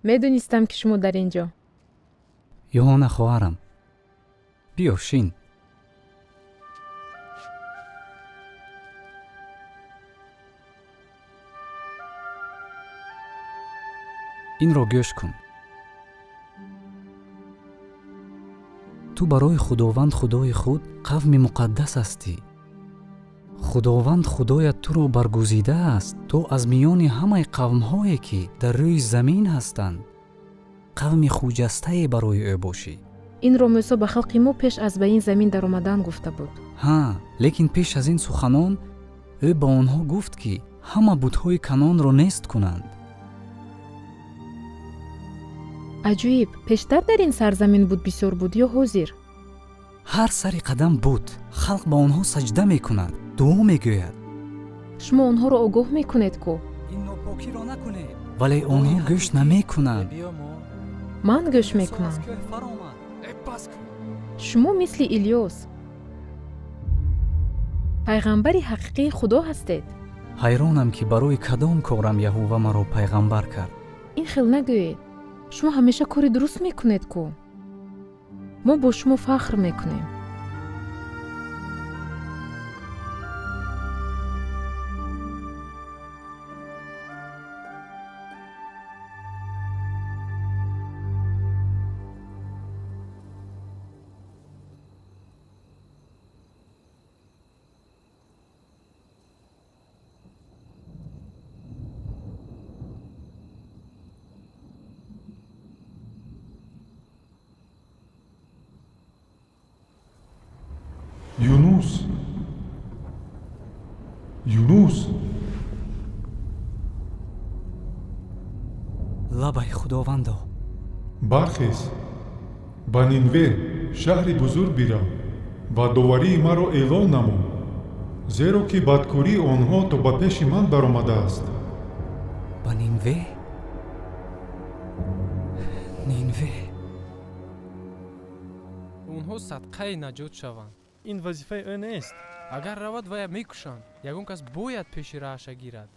Медонистам, ки шумо дар ин ҷо. Юҳона, хоҳарам, биё, шин. Инро гӯш кун. Ту барои Худованд Худои худ қавми муқаддас ҳастӣ. Худованд Худоят туро баргузидааст, то аз миёни ҳамаи қавмҳое, ки дар рӯи замин ҳастанд, қавми хуҷастае барои ӯ бошӣ. Инро Мӯсо ба халқи мо пеш аз ба ин замин даромадан гуфта буд. Ҳа, лекин пеш аз ин суханон ӯ ба онҳо гуфт, ки ҳама бутҳои Канонро нест кунанд. Аҷоиб, пештар дар ин сарзамин бут бисёр буд ё ҳозир? Ҳар сари қадам бут. Халқ ба онҳо саҷда мекунад, дуо мегӯяд. Шумо онҳоро огоҳ мекунед ку? Ин нопокиро накунед, вале онҳо гӯш намекунанд. Ман гӯш мекунам. Шумо мисли Илёс, пайғамбари ҳақиқии Худо ҳастед. Ҳайронам, ки барои кадом корам Яҳува маро пайғамбар кард. Ин хел нагӯед. Шумо ҳамеша кори дуруст мекунед ку. Мо бо шумо фахр мекунем. Юнус, Юнус! Лабай, Худовандо! Бархез, ба Нинве, шаҳри бузург, бирав ва доварии маро эълон намо, зеро ки бадкории онҳо то ба пеши ман баромадааст. Ба Нинве? Нинве. Онҳо садқаи наҷот шаванд. Ин вазифаи ӯ нест. Агар равад, вая мекушанд. Ягон кас бояд пеши раҳаша гирад.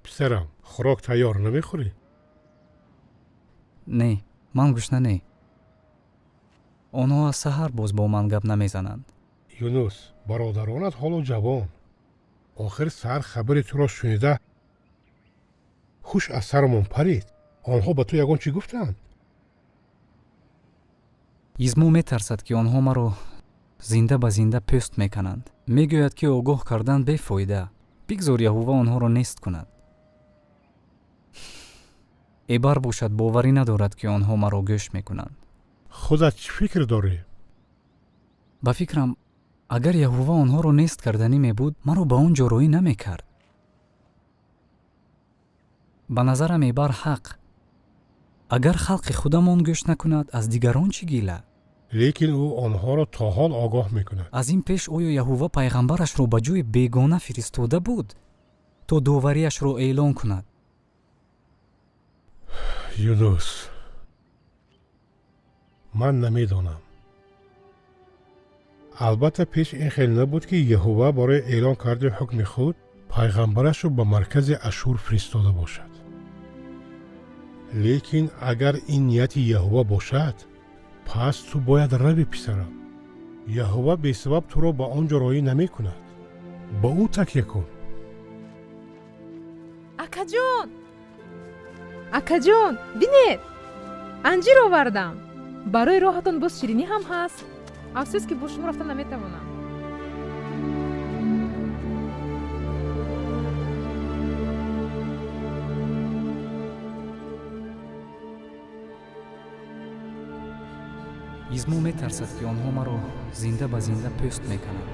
Писарам, хӯрок тайёр, намехӯрӣ? Не, ман гушна не. Онҳо аз саҳар боз бо ман гап намезананд. Юнус, бародаронат ҳоло ҷавон. Охир саҳар хабари туро шунида, ҳуш аз сарамон парид. Онҳо ба ту ягон чӣ гуфтанд? Измо метарсад, ки онҳо маро зинда ба зинда пӯст мекунанд. Мегӯяд, ки огоҳ кардан бефоида, бигзор Яҳува онҳоро нест кунад. Эбар бошад, боварӣ надорад, ки онҳо маро гӯш мекунанд. Худат чӣ фикр дорӣ? Ба фикрам, агар Яҳува онҳоро нест карданӣ мебуд, маро ба он ҷо роӣ намекард. Ба назарам, Эбар ҳақ. Агар халқи худамон гӯш накунад, аз дигарон чӣ гила? Лекин ӯ онҳоро то ҳол огоҳ мекунад. Аз ин пеш оё Яҳува пайғамбарашро ба ҷои бегона фиристода буд, то довариашро эълон кунад? Юнус, ман намедонам. Албатта, пеш ин хел набуд, ки Яҳува барои эълон кардани ҳукми худ пайғамбарашро ба маркази Ашур фиристода бошад. Лекин агар ин нияти Яҳува бошад, пас ту бояд рави, писарам. Яҳува бесабаб туро ба он ҷо роӣ намекунад. Ба ӯ такя кун. Акаҷон, акаҷон, бинед, анҷир овардам. Барои роҳатон боз ширинӣ ҳам ҳаст. Афсӯс, ки бо шумо рафта наметавонам. Измо метарсад, ки онҳо маро зинда ба зинда пӯст мекунанд.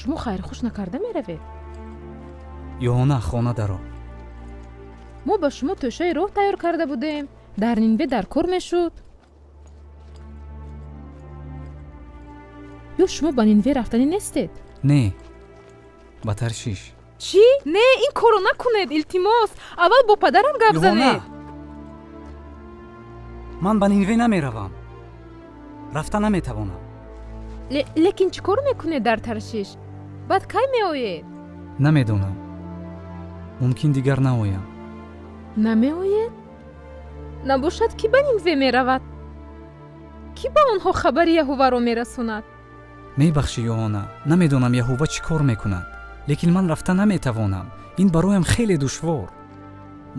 Шумо хайрхуш накарда меравед? Йоҳона, хона даро. Мо ба шумо тӯшаи роҳ тайёр карда будем, дар Нинве дар кор мешуд. Ё шумо ба Нинве рафтанӣ нестед? Не, ба Таршиш. Чӣ? Не, ин корро накунед, илтимос. Аввал бо падарам гап занед. Ман ба Нинве намеравам, рафта наметавонам. Лекин чӣ кор мекунед дар Таршиш? Баъд кай меоед? Намедонам, мумкин дигар наоям. Намеоед? Набошад, кӣ ба Нинве меравад? Кӣ ба онҳо хабари Яҳуваро мерасонад? Мебахшӣ, Йоҳона, намедонам Яҳува чӣ кор мекунад, лекин ман рафта наметавонам. Ин бароям хеле душвор.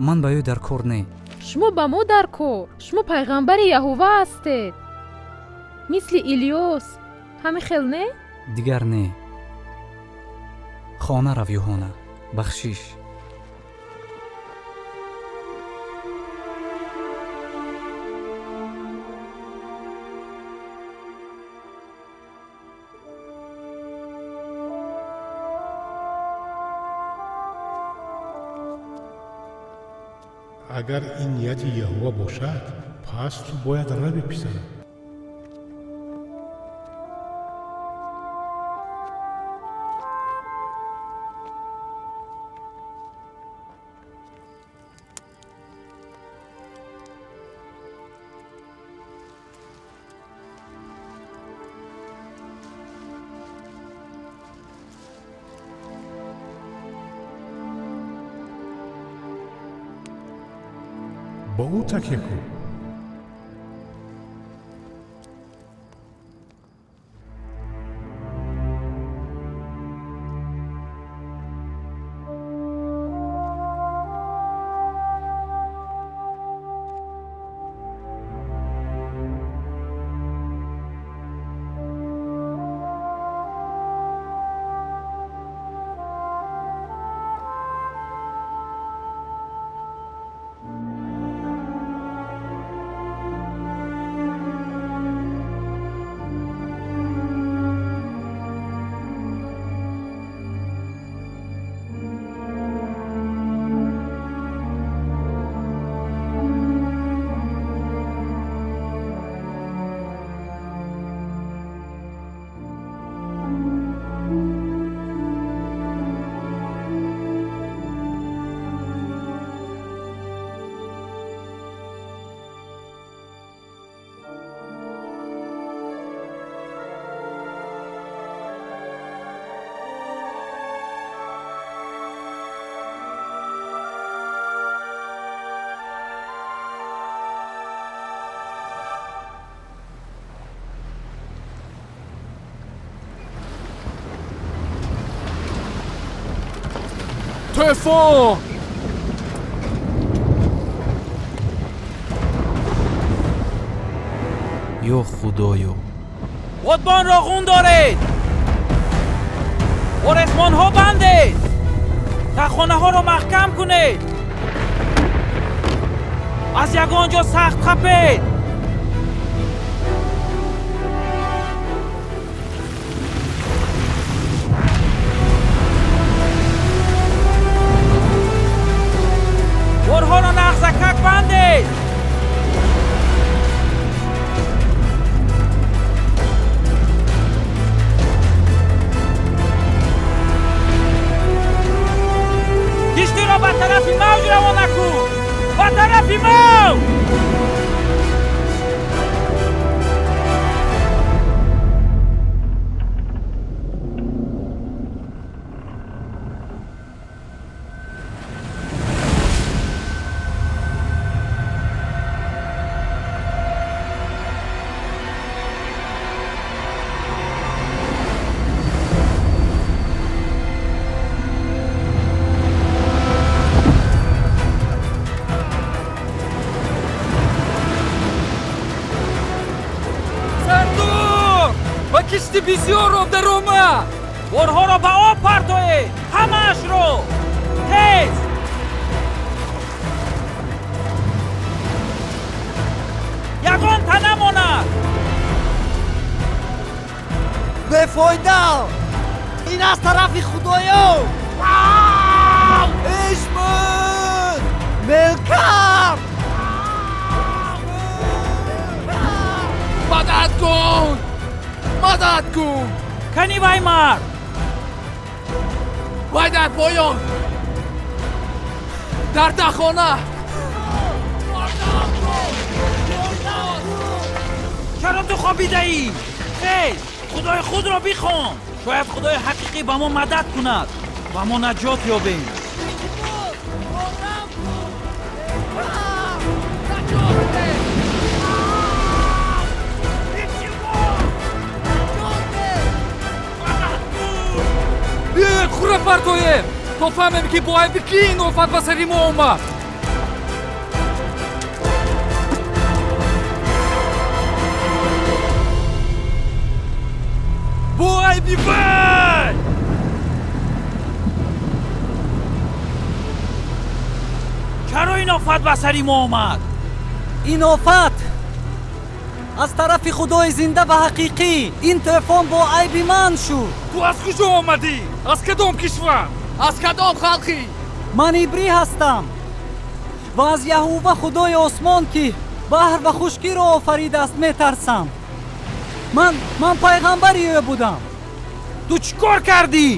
Ман ба ӯ дар кор не. Шумо ба мо дар кор. Шумо пайғамбари Яҳува ҳастед, мисли Илёс. Ҳамин хел не? Дигар не. Хона рав, Юҳона, бахшиш. Агар ин нияти Яҳува бошад, пас ту бояд рави, писарам. Ба ӯ такя кун. Тӯфон! Ё Худоё! Бодбонро ғун доред, оресмонҳо бандед, тахонаҳоро маҳкам кунед, аз ягон ҷо сахт хапед. Борҳоро нағзакак бандед. Киштиро ба тарафи мавҷ равона кун, ба тарафи мавҷ. Сардор! Ба кишти бисёр об даромад! Борҳоро ба об партоед, ҳамаашро, тез. Ягон та намонад. Бефоида! Ин аз тарафи Худоё. Ишмун! Мелкар! Мадад кун! Мадад кун! Кани вай мард? Вай дар поён! Дар тахона! Чаро ту хобидаӣ? Хез, Худои худро бихон. Шояд Худои ҳақиқӣ ба мо мадад кунад ва мо наҷот ёбем. Биёед, хура партоем, то фаҳмем, ки бо айби кӣ ин офат ба сари мо омад. Бо айби вай! Чаро ин офат ба сари мо омад? Ин офат аз тарафи Худои зинда ва ҳақиқӣ. Ин тӯфон бо айби ман шуд. Ту аз куҷо омадӣ? Аз кадом кишвар? Аз кадом халқӣ? Ман ибрӣ ҳастам ва аз Яҳува, Худои осмон, ки баҳр ва хушкиро офаридааст, метарсам. Ман пайғамбари ӯ будам. Ту чӣ кор кардӣ?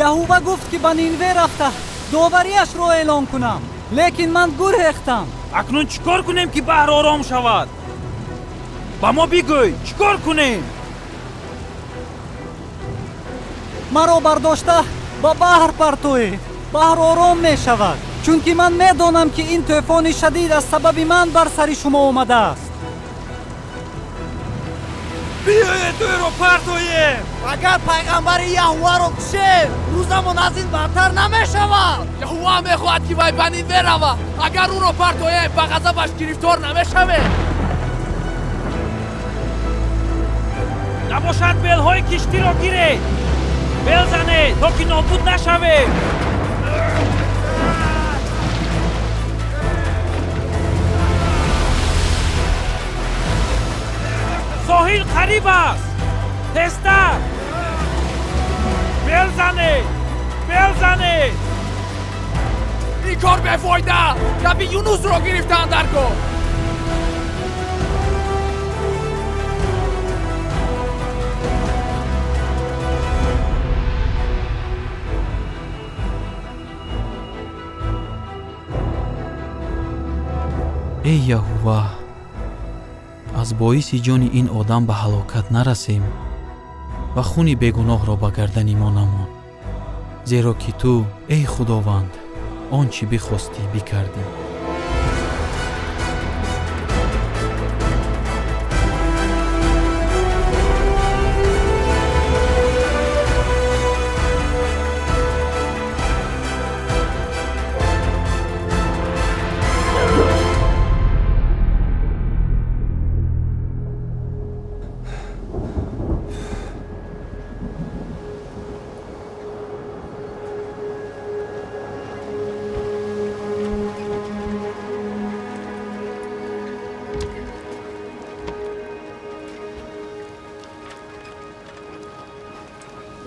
Яҳува гуфт, ки ба Нинве рафта довариашро эълон кунам, лекин ман гурехтам. Акнун чӣ кор кунем, ки баҳр ором шавад? Ба мо бигӯй, чӣ кор кунем? Маро бардошта ба баҳр партоед, баҳр ором мешавад, чунки ман медонам, ки ин тӯфони шадид аз сабаби ман бар сари шумо омадааст. Биёед, ӯро партоем. Агар пайғамбари Яҳуваро кушем, рӯзамон аз ин бадтар намешавад. Яҳува мехоҳад, ки вай ба Нинве равад. Агар ӯро партоем, ба ғазабаш гирифтор намешавем. Набошад, белҳои киштиро гиред, бел занед, то ки нобуд нашавем. Соҳил қариб аст, тезтар бел занед, бел занед. Ин кор бефоида. Гапи Юнусро гирифтаанд дар кор. Эй Яҳува, аз боиси ҷони ин одам ба ҳалокат нарасем ва хуни бегуноҳро ба гардани мо намон, зеро ки ту, эй Худованд, он чӣ бихостӣ, бикардӣ.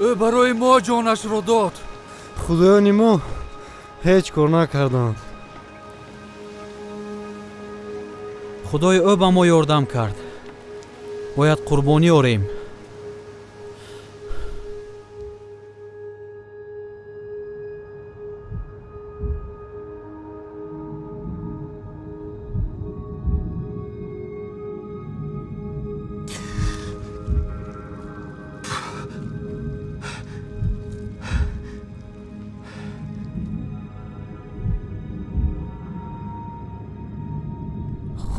Ӯ барои мо ҷонашро дод. Худоёни мо ҳеҷ кор накарданд. Худои ӯ ба мо ёрдам кард. Бояд қурбонӣ орем.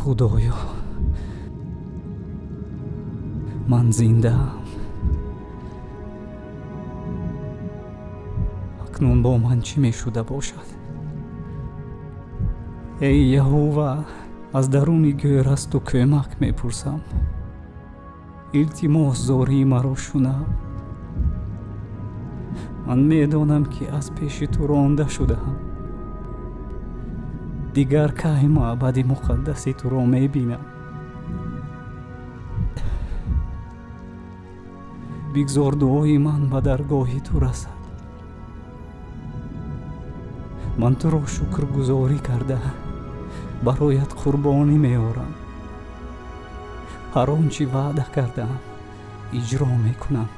Худоё, ман зиндаам. Акнун бо ман чӣ мешуда бошад? Эй Яҳува, аз даруни гӯр аз ту кӯмак мепурсам. Илтимос, зории маро шунав. Ман медонам, ки аз пеши ту ронда шудаам. Дигар кай маъбади муқаддаси туро мебинам? Бигзор дуои ман ба даргоҳи ту расад. Ман туро шукргузорӣ карда бароят қурбонӣ меорам. Ҳар он чӣ ваъда кардаам, иҷро мекунам.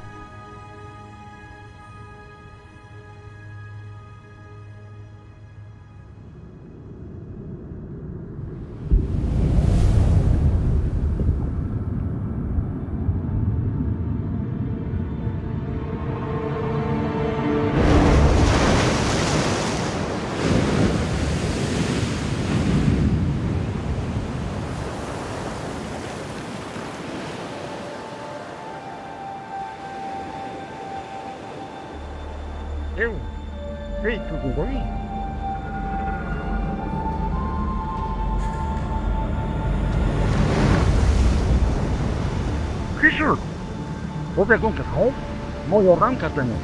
Чӣ шуд? Боз ягон кас хоб? Мо ёрдам карданем.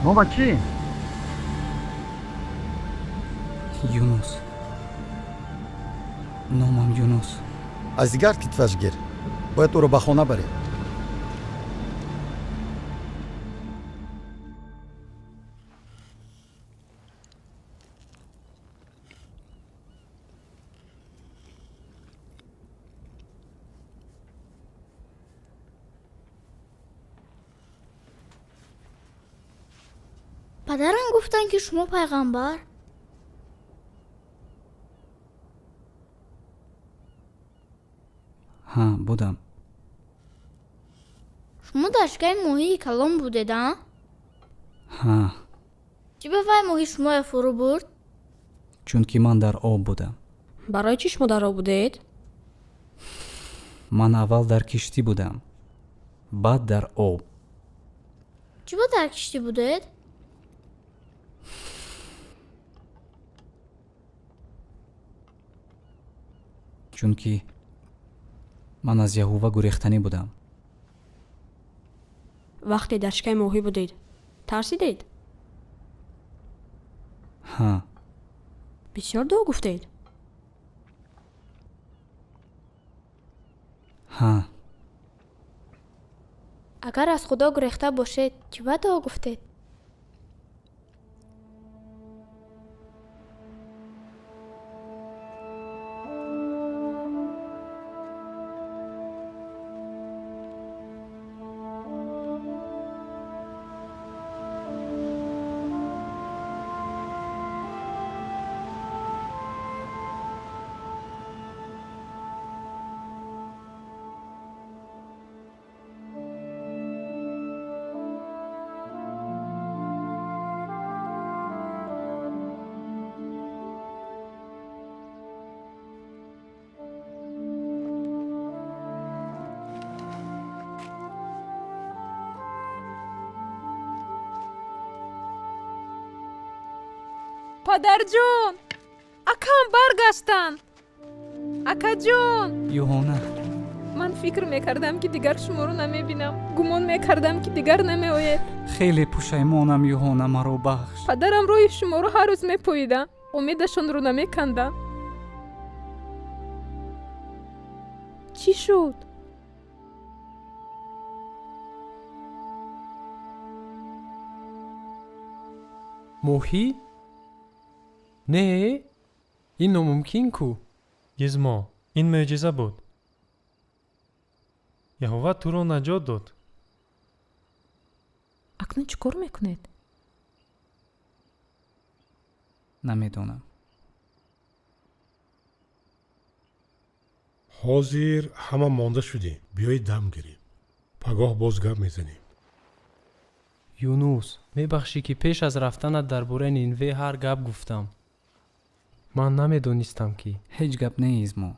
Номат чӣ? Юнус. Номам Юнус. Аз дигар китфаш гир, бояд ӯро ба хона барем. Падарам гуфтанд, ки шумо пайғамбар. Ҳа, будам. Шумо дар шиками моҳии калон будед, а? Ҳа. Чӣ ба вай моҳӣ шумоя фурӯ бурд? Чунки ман дар об будам. Барои чӣ шумо дар об будед? Ман аввал дар киштӣ будам, баъд дар об. Чӣ ба дар киштӣ будед? Чунки ман аз Яҳува гурехтанӣ будам. Вақте дар шиками моҳӣ будед, тарсидед? Ҳа. Бисёр дуо гуфтед? Ҳа. Агар аз Худо гурехта бошед, чӣ ба дуо гуфтед? Падарҷон, акам баргаштанд. Акаҷон. Юҳона. Ман фикр мекардам, ки дигар шуморо намебинам. Гумон мекардам, ки дигар намеоед. Хеле пушаймонам, Юҳона, маро бахш. Падарам роҳи шуморо ҳар рӯз мепоиданд, умедашонро намеканданд. Чӣ шуд? Моҳӣ? Не, ин номумкин ку. Гизмо, ин мӯъҷиза буд. Яҳова туро наҷот дод. Акнун чӣ кор мекунед? Намедонам. Ҳозир ҳама монда шудем, биёед дам гирем, пагоҳ боз гап мезанем. Юнус, мебахшӣ, ки пеш аз рафтанат дар бораи Нинве ҳар гап гуфтам. Ман намедонистам, ки Ҳеҷ гап не, Измо.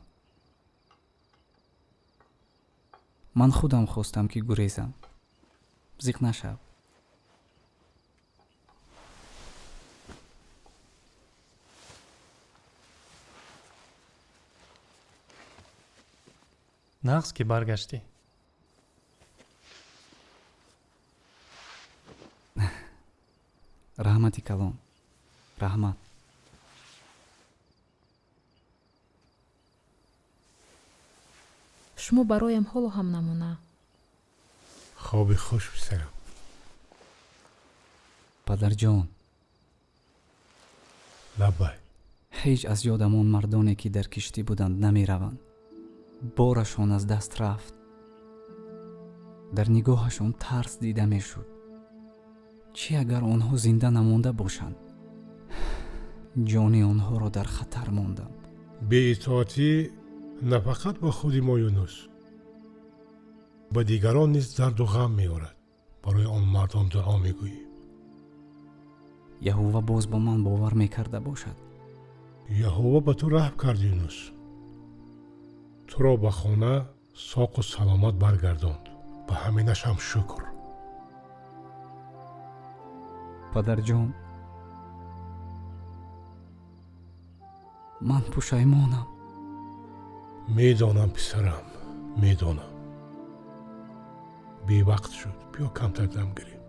Ман худам хостам, ки гурезам. Зиқ нашав. Нағз, ки баргаштӣ. Раҳмати калон, раҳмат. Шумо бароям ҳоло ҳам намуна. Хоби хуш, писарам. Падарҷон. Лаббай. Ҳеҷ аз ёдам он мардоне, ки дар киштӣ буданд, намераванд. Борашон аз даст рафт. Дар нигоҳашон тарс дида мешуд. Чӣ агар онҳо зинда намонда бошанд? Ҷони онҳоро дар хатар мондам. Беитоатӣ на фақат ба худи мо, Юнус, ба дигарон низ дарду ғам меорад. Барои он мардон дуо мегӯем. Яҳува боз ба ман бовар мекарда бошад. Яҳува ба ту раҳм кард, Юнус, туро ба хона соқу саломат баргардонд. Ба ҳаминашам шукр. Падарҷон, ман пушаймонам. Медонам, писарам, медонам. Бевақт шуд, биё камтар дам гирем.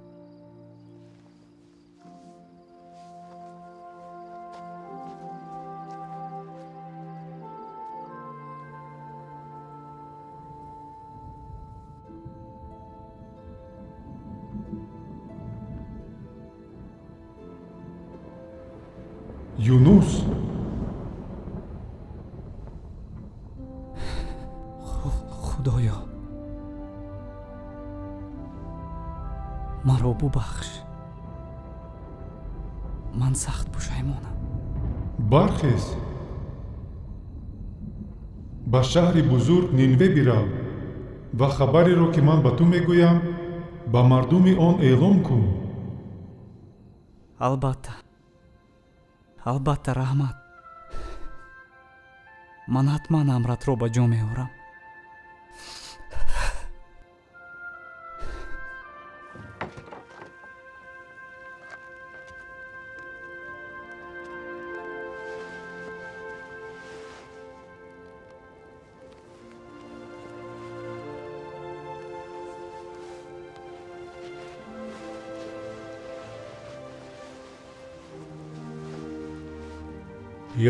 Юнус. Худоё, маро бубахш, ман сахт пушаймонам. Бархез, ба шаҳри бузург Нинве бирав ва хабареро, ки ман ба ту мегӯям, ба мардуми он эълон кун. Албатта, албатта, раҳмат. Ман ҳатман амратро ба ҷо меорам.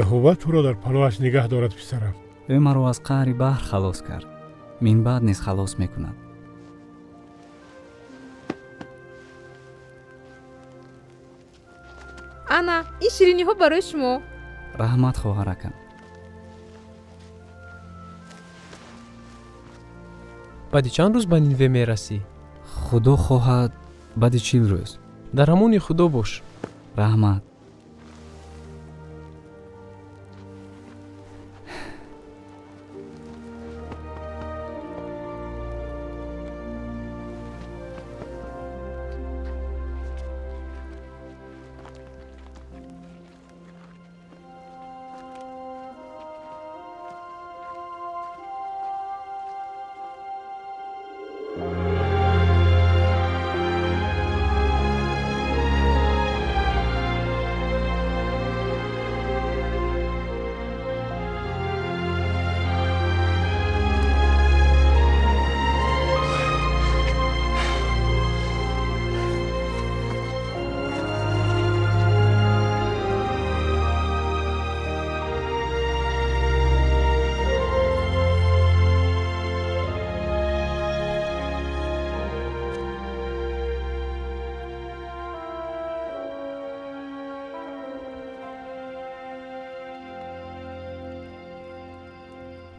Яҳува туро дар паноҳаш нигаҳ дорад, писарам. Ӯ маро аз қаъри баҳр халос кард, минбаъд низ халос мекунад. Ана ин шириниҳо барои шумо. Раҳмат, хоҳаракам. Баъди чанд рӯз ба Нинве мерасӣ? Худо хоҳад, баъди 40 рӯз. Дар амони Худо бош. Раҳмат.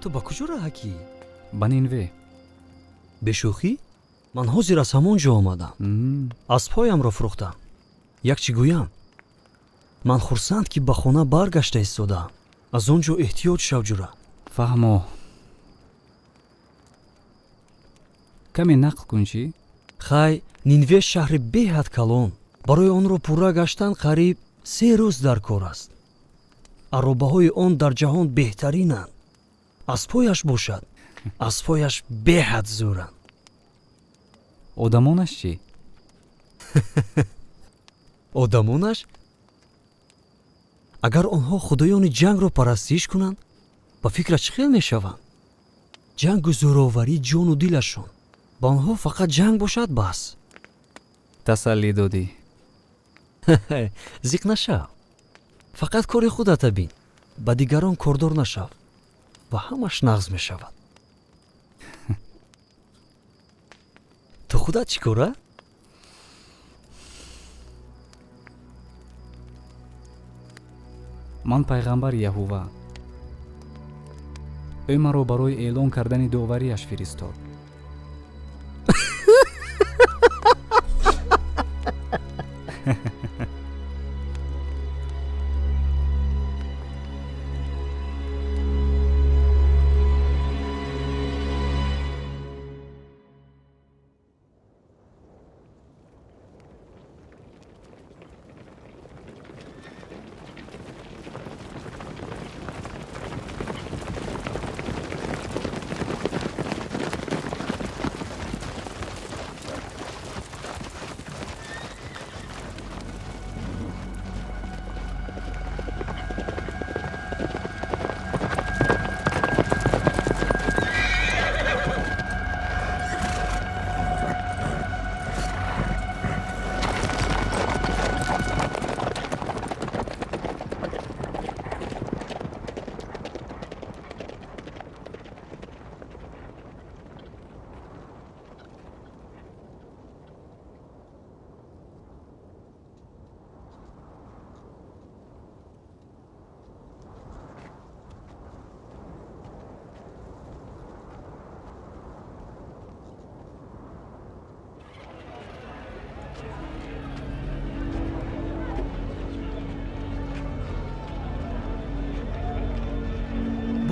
Ту ба куҷо раҳакӣ? Ба Нинве. Бешӯхӣ, ман ҳозир аз ҳамон ҷо омадам. Аспҳоямро фурӯхтам. Як чӣ гӯям, ман хурсанд, ки ба хона баргашта истодаам. Аз он ҷо эҳтиёт шав, ҷура. Фаҳмо. Каме нақл кун, чӣ? Хай, Нинве шаҳри беҳад калон. Барои онро пурра гаштан қариб 3 рӯз дар кор аст. Аробаҳои он дар ҷаҳон беҳтаринанд. Аспҳояш бошад, аспҳояш беҳад зӯранд. Одамонаш чӣ? Одамонаш? Агар онҳо худоёни ҷангро парастиш кунанд, ба фикрат чӣ хел мешаванд? Ҷангу зӯроварӣ ҷону дилашон. Ба онҳо фақат ҷанг бошад, бас. Тасаллӣ додӣ. Зиқ нашав, фақат кори худата бин, ба дигарон кордор нашав ва ҳамаш нағз мешавад. Ту Худат чӣ кора? Ман пайғамбари Яҳува. Ӯ маро барои эълон кардани довариаш фиристод.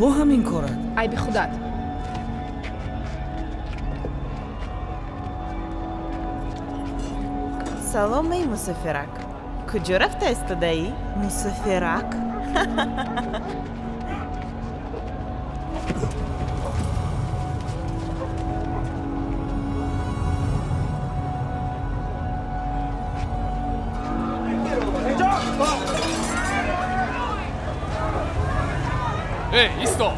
Бо ҳамин корат. Айби худат. Салом, эй мусофирак, куҷо рафта истодаӣ, мусофирак? Эй, исто!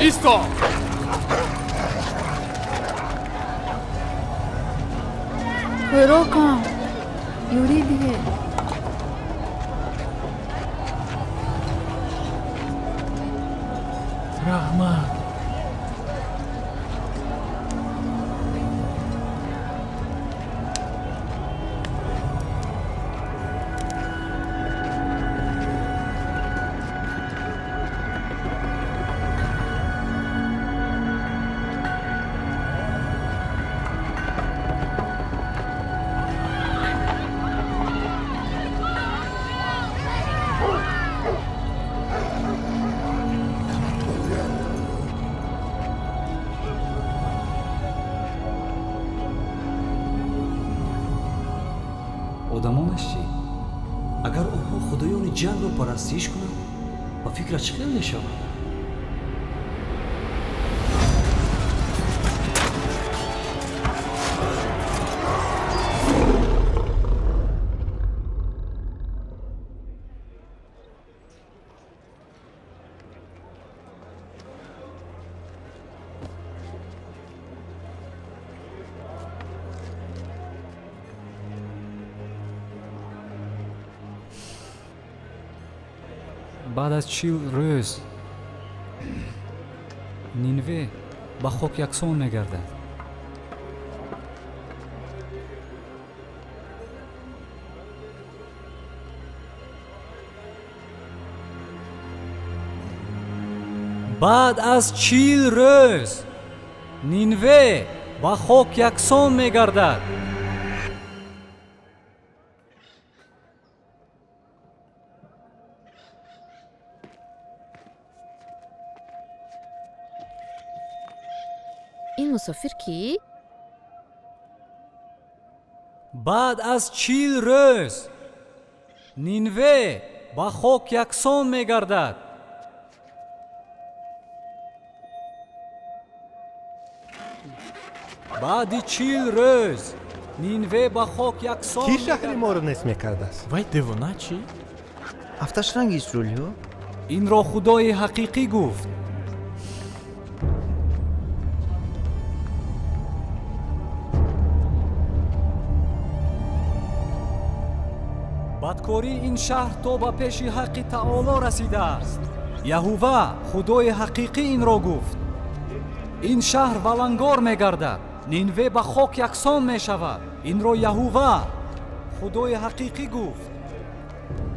Исто! Хӯрокам, ёрӣ диҳед. Раҳмат. Одамонаш чӣ? Агар онҳо худоёни ҷангро парастиш кунанд, ба фикрат чӣ хел мешавад? Баъд аз 40 рӯз Нинве ба хок яксон мегардад. Баъд аз 40 рӯз Нинве ба хок яксон мегардад. Ин мусофир кӣ? Баъд аз 40 рӯз Нинве ба хок яксон мегардад. Баъди 40 рӯз Нинве ба хок яксон Кӣ шаҳри моро нест мекардааст? Вай девона чӣ? Афташ рангист, рулиҳо. Инро Худои ҳақиқӣ гуфт. Бадкории ин шаҳр то ба пеши Ҳаққи Таоло расидааст. Яҳува, Худои ҳақиқӣ, инро гуфт. Ин шаҳр валангор мегардад. Нинве ба хок яксон мешавад. Инро Яҳува, Худои ҳақиқӣ, гуфт.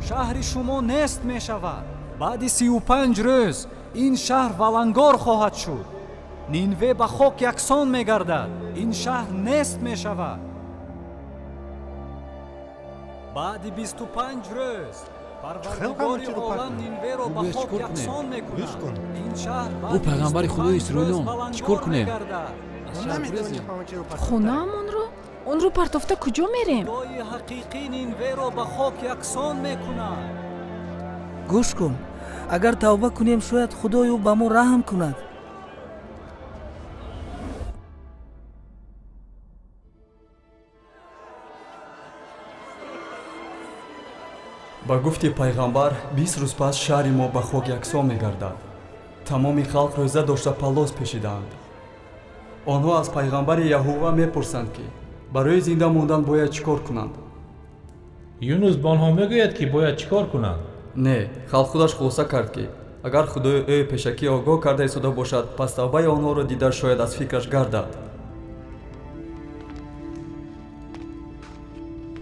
Шаҳри шумо нест мешавад. Баъди 35 рӯз ин шаҳр валангор хоҳад шуд. Нинве ба хок яксон мегардад, ин шаҳр нест мешавад. Баъди 25 рӯз Парвардигори олам Нинверо ба хок яксон мекунад. Ин шаҳр Ӯ пайғамбари Худои исроилон, чӣ кор кунем? Хонаамонро, онро партофта куҷо мерем? Худои ҳақиқӣ Нинверо ба хок яксон мекунад. Гӯш кун, агар тавба кунем, шояд Худои ӯ ба мо раҳм кунад. Ба гуфти пайғамбар, 20 рӯз пас шаҳри мо ба хок яксон мегардад. Тамоми халқ рӯза дошта, паллос пешидаанд. Онҳо аз пайғамбари Яҳува мепурсанд, ки барои зинда мондан бояд чӣ кор кунанд. Юнус ба онҳо мегӯяд, ки бояд чӣ кор кунанд? Не, халқ худаш хулоса кард, ки агар Худои ӯ пешакӣ огоҳ карда истода бошад, пас тавбаи онҳоро дида, шояд аз фикраш гардад.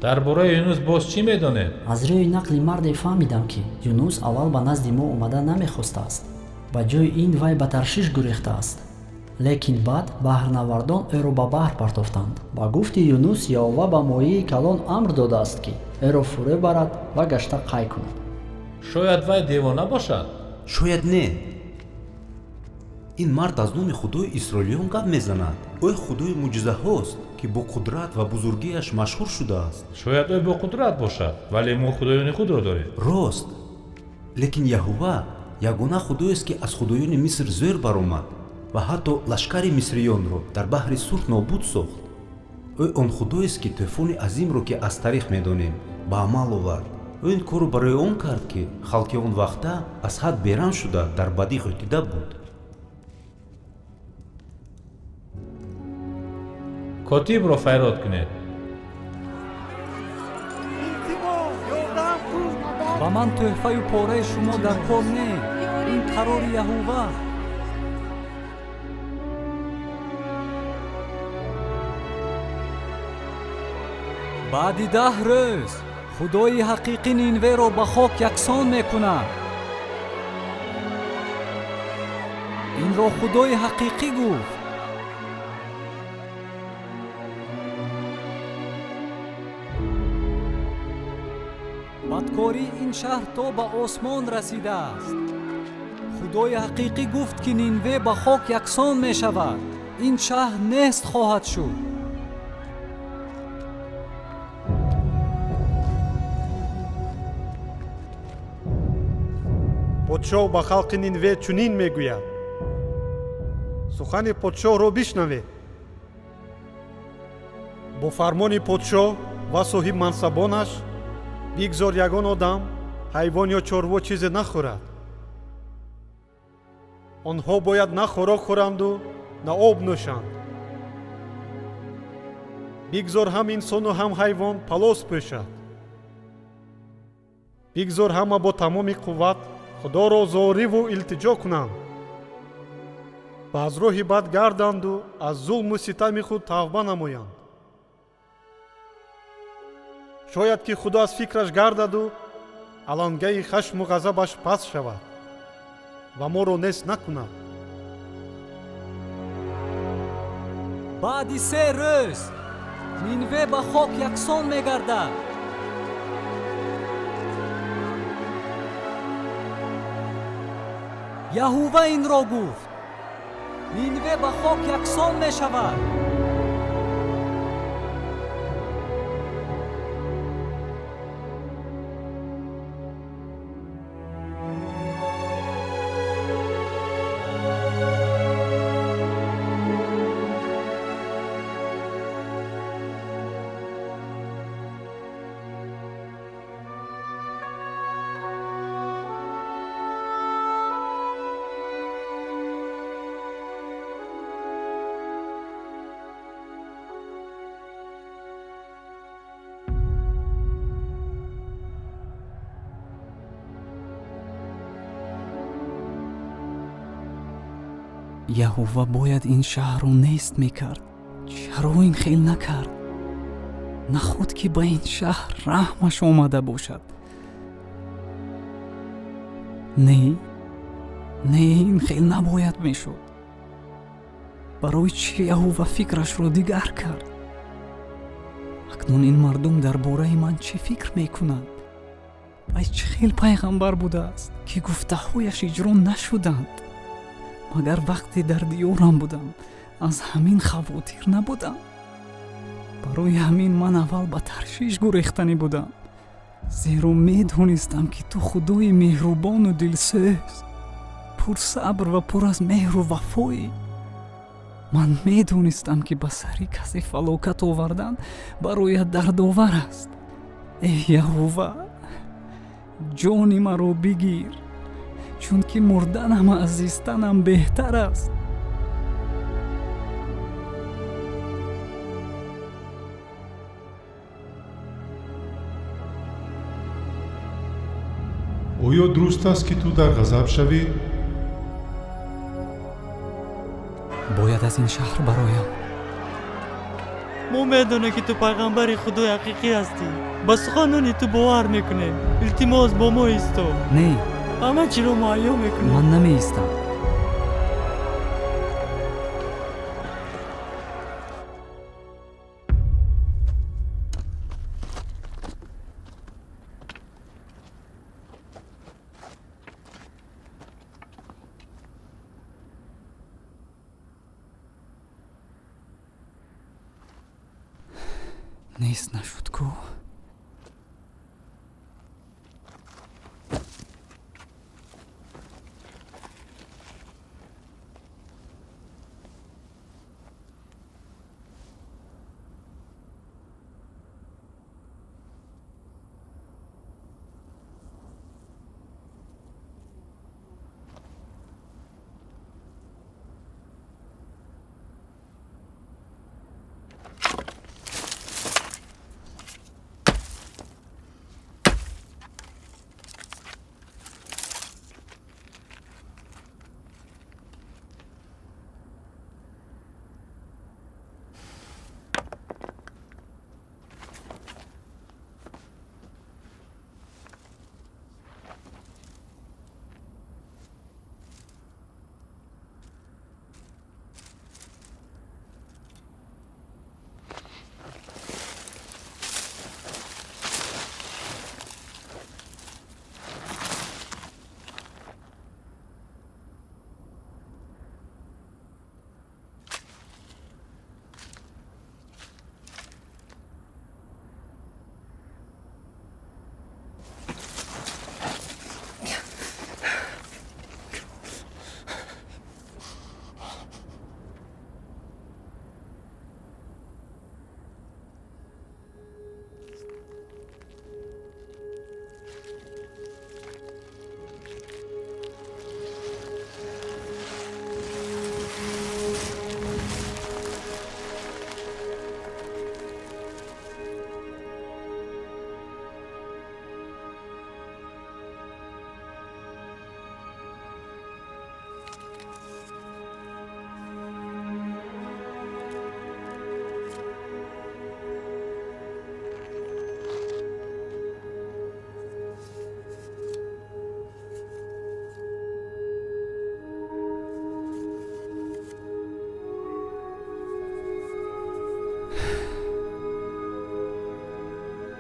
Дар бораи Юнус боз чӣ медонед? Аз рӯи нақли марде фаҳмидам, ки Юнус аввал ба назди мо омада намехостааст. Ба ҷои ин вай ба Таршиш гурехтааст, лекин баъд баҳрнавардон ӯро ба баҳр партофтанд. Ба гуфти Юнус, Яова ба моҳии калон амр додааст, ки ӯро фурӯ барад ва гашта қай кунад. Шояд вай девона бошад. Шояд не. Ин мард аз номи Худои исроилиён гап мезанад. Ӯ Худои мӯъҷизаҳост, ки бо қудрат ва бузургиаш машҳур шудааст. Шояд ӯ боқудрат бошад, вале мо худоёни худро дорем. Рост, лекин Яҳува ягона худоест, ки аз худоёни Миср зӯр баромад ва ҳатто лашкари мисриёнро дар баҳри Сурх нобуд сохт. Ӯ он худоест, ки тӯфони азимро, ки аз таърих медонем, ба амал овард. Ӯ ин корро барои он кард, ки халқи он вақта аз ҳад беран шуда, дар бадӣ ғӯтида буд. Котибро файрод кунед. Ба ман тӯҳфаю пораи шумо дар кор не. Ин қарори Яҳува. Баъди 10 рӯз Худои ҳақиқӣ Нинверо ба хок яксон мекунад. Инро Худои ҳақиқӣ гуфт. Бадкории ин шаҳр то ба осмон расидааст. Худои ҳақиқӣ гуфт, ки Нинве ба хок яксон мешавад, ин шаҳр нест хоҳад шуд. Подшоҳ ба халқи Нинве чунин мегӯяд: сухани подшоҳро бишнавед. Бо фармони подшоҳ ва соҳибмансабонаш, бигзор ягон одам, ҳайвон ё чорво чизе нахӯрад. Онҳо бояд на хӯрок хӯранду, на об нӯшанд. Бигзор ҳам инсону, ҳам ҳайвон палос пӯшад. Бигзор ҳама бо тамоми қувват Худоро зориву илтиҷо кунанд ва аз роҳи бад гарданду аз зулму ситами худ тавба намоянд. Шояд ки Худо аз фикраш гардаду алангаи хашму ғазабаш паст шавад ва моро нест накунад. Баъди 3 рӯз Нинве ба хок яксон мегардад. Яҳува инро гуфт. Нинве ба хок яксон мешавад. Яҳува бояд ин шаҳрро нест мекард. Чаро ин хел накард? Наход ки ба ин шаҳр раҳмаш омада бошад? Не, не, ин хел набояд мешуд. Барои чӣ Яҳува фикрашро дигар кард? Акнун ин мардум дар бораи ман чӣ фикр мекунанд? Вай чӣ хел пайғамбар будааст, ки гуфтаҳояш иҷро нашуданд? Магар вақте дар диёрам будам, аз ҳамин хавотир набудам? Барои ҳамин ман аввал ба Таршиш гурехтанӣ будам, зеро медонистам, ки ту худои меҳрубону дилсӯз, пурсабр ва пур аз меҳру вафоӣ. Ман медонистам, ки ба сари касе фалокат овардан бароят дардовар аст. Эй Яҳува, ҷони маро бигир, чунки мурданам аз зистанам беҳтар аст. Оё дуруст аст, ки ту дар ғазаб шавӣ? Бояд аз ин шаҳр бароям. Мо медонем, ки ту пайғамбари Худои ҳақиқӣ ҳастӣ. Ба суханони ту бовар мекунем. Илтимос, бо мо исто. Не. Ҳама чиро муҳайё мекунем. Ман намеистам. Нест нашуд ку.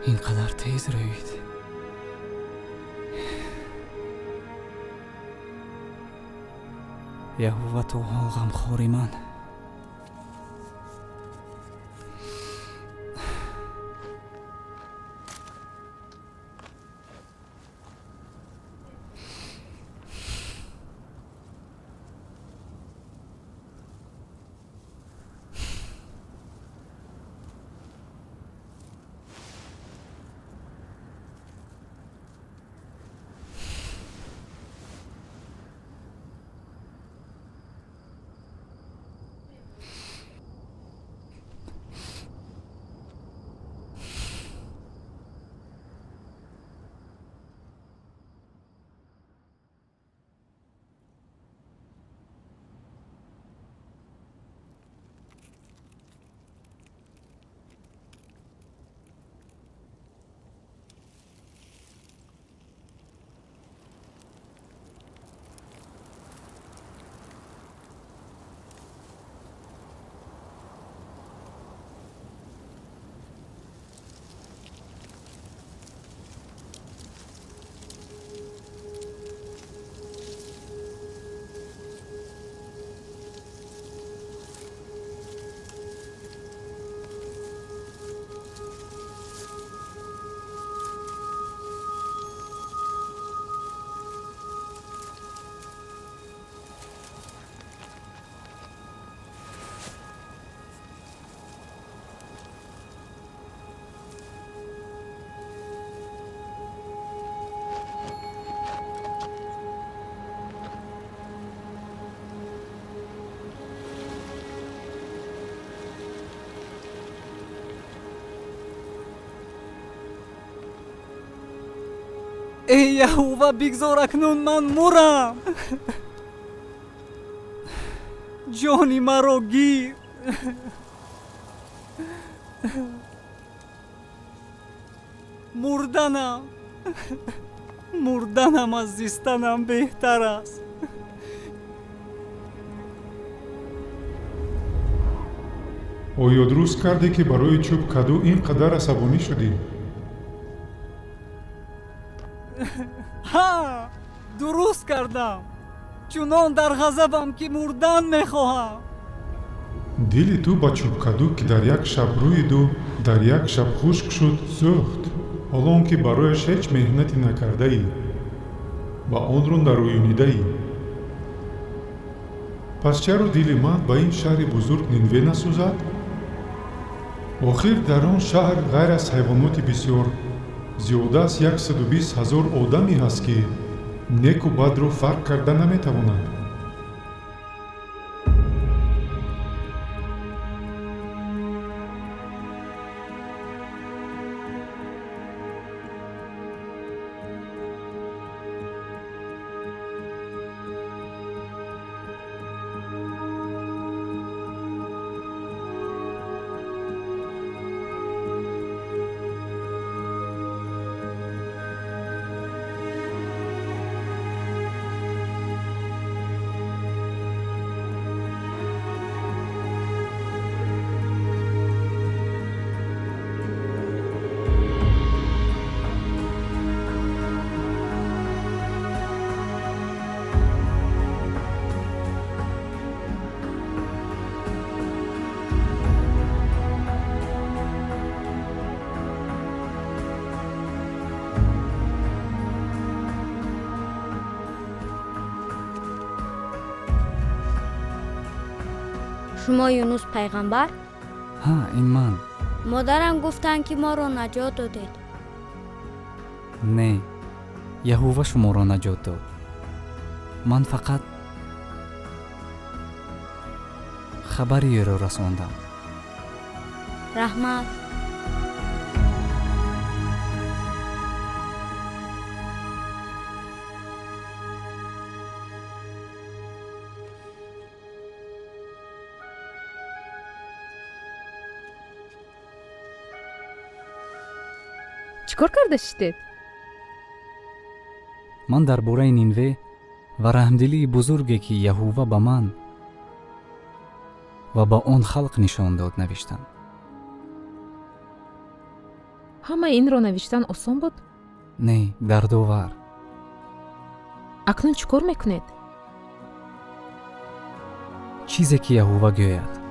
Ин қадар тез рӯид. Яҳува то ҳол ғамхори ман. Эй Яҳува, бигзор акнун ман мурам. Ҷони маро гир. Мурданам, мурданам аз зистанам беҳтар аст. Оё дуруст кардӣ, ки барои чӯб каду ин қадар асабонӣ шудӣ? Ҳа, дуруст кардам. Чунон дар ғазабам, ки мурдан мехоҳам. Дили ту ба чӯбкаду, ки дар як шаб рӯиду дар як шаб хушк шуд, сӯхт, ҳоло он ки барояш ҳеҷ меҳнате накардаӣ ва онро нарӯёнидаӣ. Пас чаро дили ман ба ин шаҳри бузург Нинве насӯзад? Охир дар он шаҳр ғайр аз ҳайвоноти бисёр зиёда аз 120 000 одаме ҳаст, ки неку бадро фарқ карда наметавонанд. Шумо Юнус пайғамбар? Ҳа, ин ман. Модарам гуфтанд, ки моро наҷот додед. Не, Яҳува шуморо наҷот дод. Ман фақат хабари ӯро расондам. Раҳмат. Чӣ кор карда шидед? Ман дар бораи Нинве ва раҳмдилии бузурге, ки Яҳува ба ман ва ба он халқ нишон дод, навиштам. Ҳамаи инро навиштан осон буд? Не, дардовар. Акнун чӣ кор мекунед? Чизе ки Яҳува гӯяд.